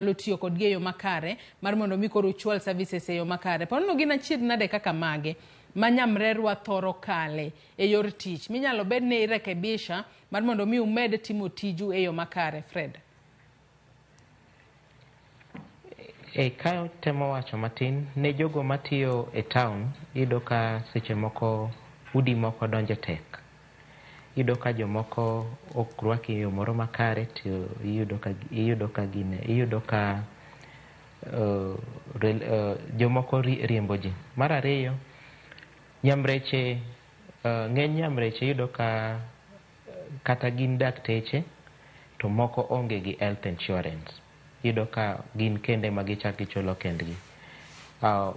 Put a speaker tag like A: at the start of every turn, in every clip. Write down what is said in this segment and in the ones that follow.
A: Tiyo kodgi e yo makare mar mondo mi koro uchwal services e yo makare. Ponono gin achiedh nade kaka mage ma nyamrerwa thoro kale e yor tich minyalo bed ni irekebisha mar mondo mi umed timo tiju e yo makare, Fred?
B: E ka temo wacho matin ne jogo matiyo e town, iyudo ka seche moko udi moko donje tek. Iyudo ka jomoko ok rwaki e yo moro makare, to iyudo ka gine iyudo ka jomoko riembo ji. Mar ariyo, nyamreche, ng'eny nyamreche iyudo ka kata gin dakteche to moko onge gi health insurance. Iyudo ka gin kende ma gichak gichulo kendgi.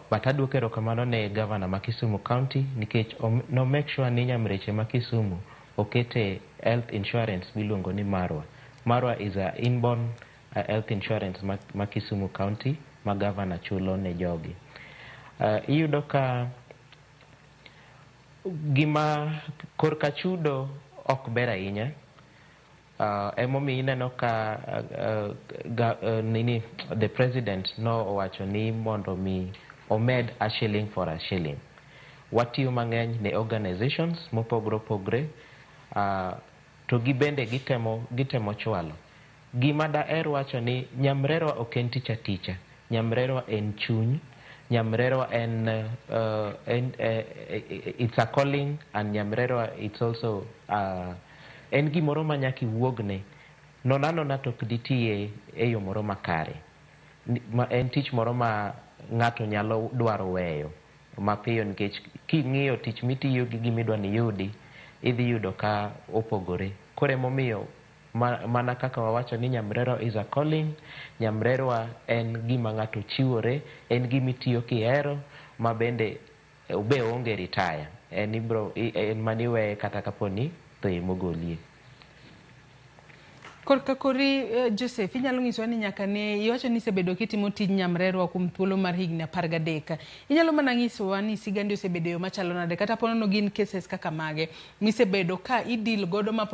B: But aduoko erokamano ne gavana ma Kisumu County nikech no make sure ni nyamreche ma Kisumu okete health insurance miluongo ni Marwa. Marwa is a inborn health insurance ma Kisumu County ma gavana chulo ne jogi. Iyudo ka gima korka chudo ok ber ahinya. Emomiyo ineno ka nini, the president no owacho ni mondo mi omed a shilling for a shilling. Watiyo mang'eny ne organizations mopogore opogore, to gibende gitemo chwalo. Gima daher wacho ni nyamrerwa ok en tich aticha. Nyamrerwa en chuny. Nyamrerwa en it's a calling, and nyamrerwa it's also en gimoro ma nyaka iwuogne. Nono anona to ok ditiye e yo moro makare. Ma en tich moro ma ng'ato nyalo dwaro weyo mapiyo, nikech king'iyo tich mitiyo gi gimidwa ni iyudi, idhi yudo ka opogore. Koro emomiyo mana kaka wawacho ni nyamrerwa is a calling, nyamrerwa en gima ng'ato chiwore, en gima itiyo kihero, ma bende be oonge retire. En ibro en maniweye kata kapo ni tho emogolie.
A: Korka kori, Joseph, inyalo nyisowa ni nyaka ne iwacho ni isebedo kitimo tij nyamrerwa kuom thuolo mar higni 13. Inyalo mana nyisowa ni sigandi osebedo e yo machalo nade, kata ponono gin cases kaka mage misebedo ka i deal godo ma